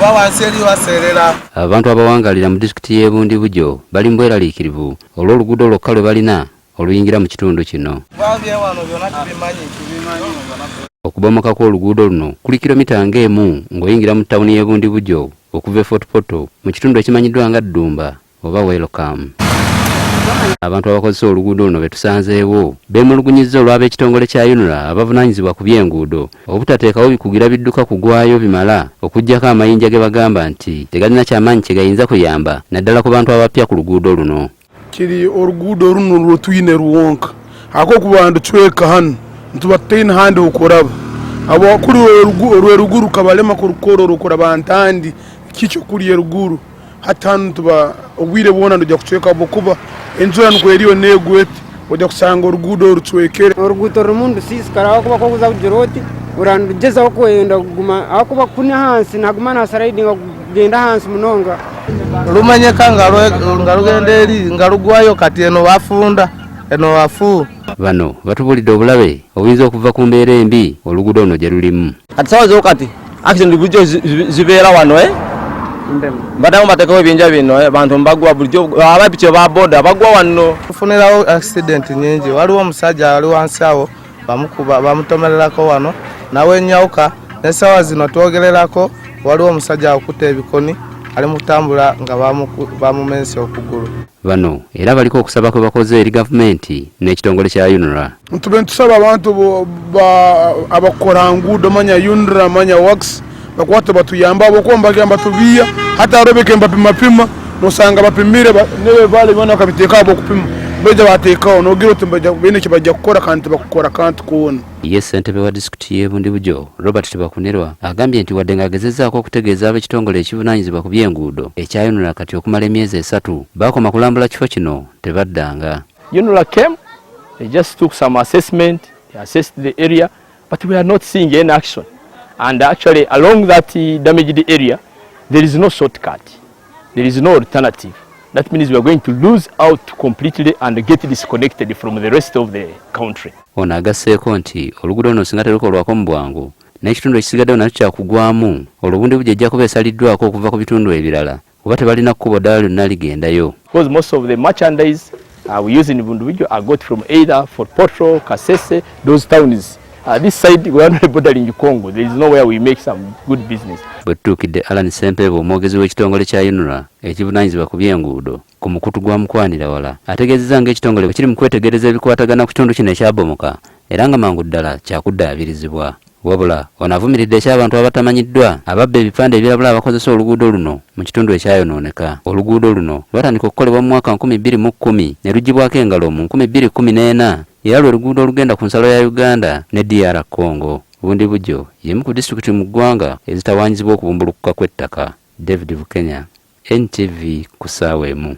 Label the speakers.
Speaker 1: Kuba wansi eri waseerera.
Speaker 2: Abantu abawangalira mu disitulikiti y'e Bundibugyo bali mu bweraliikirivu olw'oluguudo lwokka lwe balina oluyingira mu kitundu kino.
Speaker 1: Kuba byewano byonna tubimanyi.
Speaker 2: Okubomoka kw'oluguudo luno kuli kilomita ng'emu ng'oyingira mu tawuni y'e Bundibugyo okuva e Fort Portal mu kitundu ekimanyiddwa nga Ddumba oba Welcome. Abantu abakozesa oluguudo luno be tusanzeewo beemulugunyizza olw'ab'ekitongole kya UNRA abavunaanyizibwa ku by'enguudo obutateekawo bikugira bidduka kugwayo bimala okuggyako amayinja ge bagamba nti tegalina kyamaanyi kye gayinza kuyamba naddala ku bantu abapya ku luguudo luno.
Speaker 3: Kiri oruguudo runu nurwo twine rwonka ahabw'okuba nitucweka hanu nituba tutaine handi h'okuraba ahabw'okuba kuri orw'eruguru rukabarema kurukora orukuraba ntandi kikyo kuri eruguru hati hanu nituba obwire bwona nitujya kucweka ahabw'okuba enjura nikwo eriyo neegwa eti ojya kushanga oruguudo rucwekere.
Speaker 4: Oruguuto rurimu nirusiisikara ahabw'okuba ku orikuza kugira oti oraba nirugyezaho kwenda kuguma ahabw'okuba kunu ahansi nihaguma nihasirayidinga kugenda ahansi munonga.
Speaker 1: Lumanyika nga lugenda eri nga lugwayo kati eno bafunda eno wafu.
Speaker 2: Bano batubuulidde obulabe obuyinza okuva ku mbeera embi oluguudo luno gye lulimu.
Speaker 5: Kati sawa zo kati accident bulijjo zibeera wano eh? Badamu batekewo ebinja bino eh? Bantu mbagwa bulijjo abapiki ba boda bagwa wano.
Speaker 1: Tufunirawo accident nyingi, waliwo omusajja ali wansi awo bamukuba bamutomererako wano nawe nyawuka n'essaawa zino twogererako waliwo omusajja akutte ebikoni ali mu kutambula nga bamumense okugulu.
Speaker 2: Bano era baliko okusaba kwe bakoze eri gavumenti n'ekitongole kya UNRA.
Speaker 3: Ntube nitusaba abantu abakora nguudo manya UNRA manya works bakwate batuyambe ahabw'okuba nibagamba tubiiya hati hariho ebike nibapimapima nosanga bapimire n'ebibaare byona bakabiteeka ahabw'okupima baija bateekaho nogira oti baine eki baija kukora kandi tibakukora kantu koona.
Speaker 2: Ye ssentebe wa disitulikiti y'e Bundibugyo, Robert Tibakunirwa agambye nti wadde ng'agezezzaako okutegeeza ab'ekitongole ekivunaanyizibwa ku by'enguudo ekya UNRA kati okumala emyezi esatu baakoma kulambula kifo kino tebaddanga.
Speaker 6: UNRA came, they just took some assessment, they assessed the area, but we are not seeing any action. And actually along that damaged area, there is no shortcut, there is no alternative. That means we are going to lose out completely and get disconnected from the rest of the country.
Speaker 2: Ono agasseeko nti oluguudo luno singa terukolwako mu bwangu n'ekitundu ekisigaddewo nakyo kyakugwamu olwo Bundibugyo ejja kuba esaliddwako okuva ku bitundu ebirala kuba tebalina kkubo ddala lyonna ligendayo.
Speaker 6: Because most of the merchandise we use in Bundibugyo are got from either Fort Portal, Kasese, those towns. This side we are not bordering Congo. There is nowhere we make some good business.
Speaker 2: Bwe tutuukidde Allan Ssempebwa omwogezi w'ekitongole kya UNRA ekivunaanyizibwa ku by'enguudo ku mukutu gwa Mukwanira-wala ategeezezza ng'ekitongole bwe kiri mu kwetegereza ebikwatagana ku kitundu kino ekyabomoka era nga mangu ddala kyakuddaabirizibwa. Wabula ono avumiridde eky'abantu abatamanyiddwa ababba ebipande ebirabula abakozesa oluguudo luno mu kitundu ekyayonooneka. Oluguudo luno lwatandika okukolebwa mu mwaka 2010 ne luggyibwako engalo mu 2014 era lwe luguudo olugenda ku nsalo ya Uganda ne DR Congo. Bundibugyo y'emu ku disitulikiti mu ggwanga ezitawaanyizibwa okubumbulukuka kw'ettaka. David Bukenya, NTV ku ssaawa emu.